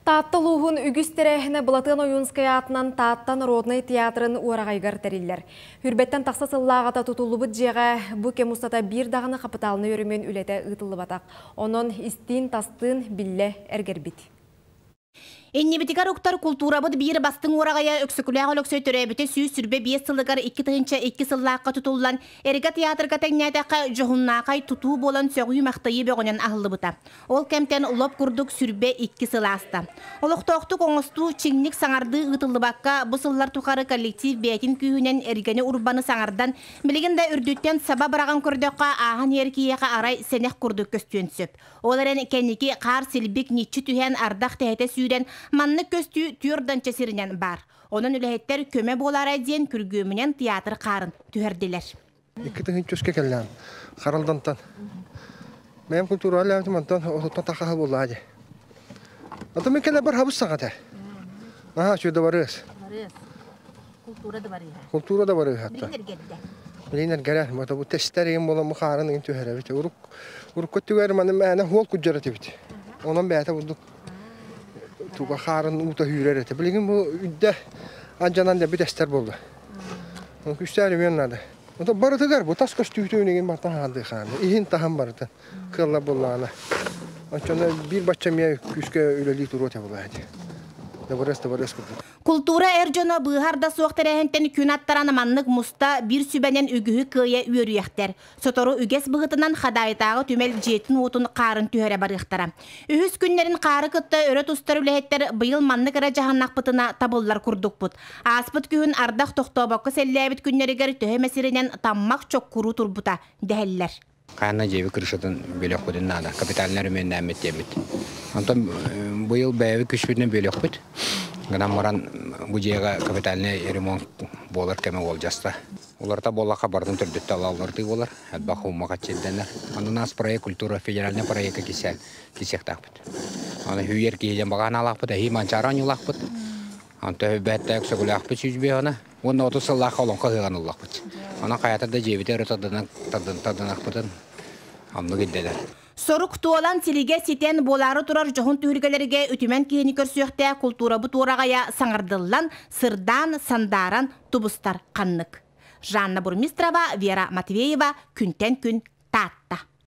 Таатта улууһун үгүс тэрээһинэ Былатыан Ойуунскай аатынан Таатта народнай театрын уораҕайыгар тэриллэр. Хүрбэттэн тахса сыллааҕыта тутуллубут дьиэҕэ бу кэм устата биир даҕаны хапытаалынай өрөмүөн үлэтэ ыытыллыбатах. Онон истиин-тастыын биллэ эргэрбит. Иннибитигэр уктар култуурабыт биир бастыҥ уораҕайа Өксөкүлээх Өлөксөй төрөөбүтэ 125 сылыгар 2002 сыллаахха тутуллан, Эргэ театрга тэҥнээтэххэ дьоһуннаахай тутуу буолан сөҕүү-махтайыы бөҕөнөн аһыллыбыта. Ол кэмтэн лоп курдук 22 сыл ааста. Олохтоохтук оҥостуу чиҥник саҥардыы ыытыллыбакка, бу сыллар тухары коллектив бэйэтин күүһүнэн эргэни-урбаны саҥардан, билигин да үрдүттэн саба быраҕан көрдөххө, ааһан иһэр киһиэхэ арай сэнэх курдук көстүөн сөп. Ол эрэн кэнники хаар силбик ньиччи түһэн, ардах тэһитэ сүүрэн, маннык көстүү түөрт сиринэн баар. Онон үлэһиттэр көмө буолаарай диэн күргүөмүнэн театр хаарын түһэрдилэр. Икки тыһыынча кэллээн Харалдантан. Бэйэм культура лээмтим онтон отуттан тахаһы буоллаа дии. Ото мен кэлэ бар хабыс саҥата. Аха үчүгэй да барыас. Барыас. Култуура да барыыһа. Култуура да барыыһа. Билин эргэрдэ. Билин эргэрэ. Мата бу тестер еген болан бу хаарын еген түһэрэбит. Урук урукку өттүгэр маны мээнэ хуол куддьар этибит. Онон бэйэтэ бурдук туга хаарын уута үүрэр этэ. Билигин бу үрдэ алдьанан да бүтэстэр буолла. Күүстээх өрөмүөн наада. Ото барытыгар бу тас көстүүтүн игин бартан хаалдыы Иһин таһын барытын кыалла буоллаҕына. Оччоно биир бачча эмиэ күүскэ үлэлии туруо этэ буолаа ити. Дабырыас дабырыас курдук. Култуура эр дьоно быыһар да суох тэрээһинтэн күн аттаран маннык муста биир сүбэнэн үгүһү кыайа үөрүйэхтэр. Сотору үгэс быһыытынан Хадаайытааҕы түмэл дьиэтин-уотун хаарын түһэрэ барыахтара. Үһүс күннэрин хаары кытта өрө тустар үлэһиттэр быйыл маннык эрэ дьаһаннахпытына табыллар курдукпут. Ааспыт күһүн ардах тохтообокко сэллээбит күннэригэр төһө эмэ сиринэн таммах чоккуруу турбута дэһэллэр. Хайанна дьиэбит крышатын бөлөхпүтүн наада, капитальнай өрөмүөннээммит диэммит. Онтон быйыл бэйэбит күспүтүнэн бөлөхпүт. Гынан баран бу дьиэҕэ капитальнай ремонт буолар кэмэ уолдьаста. Уларыта буоллахха барытын төрдүттэ алаллардыы буолар, элбэх уммаха чирдэнэр. Онон нас проект культура федеральный проекка кисэл кисиэхтаахпыт. Аны хүүйэр киһи баҕа анаалаахпыт, эһии манчаара оонньуулаахпыт. Онто бэттээк сөгүлээхпит сүүс уонна 30 сыллаах олоҥхо ыһыаҕын ыллахпыт. Онон хайата да дьиэбити өрө тардынахпытын оннук ирдэнэр. Сорук туолан силигэ ситэн буолаары турар дьоһун түһүлгэлэргэ үтүмэн киһини көрсүөхтээх култуурабыт уораҕайа саҥардыллан, сырдаан, сандааран тубустар ханнык. Жанна Бурмистрова, Вера Матвеева, Күнтэн күн.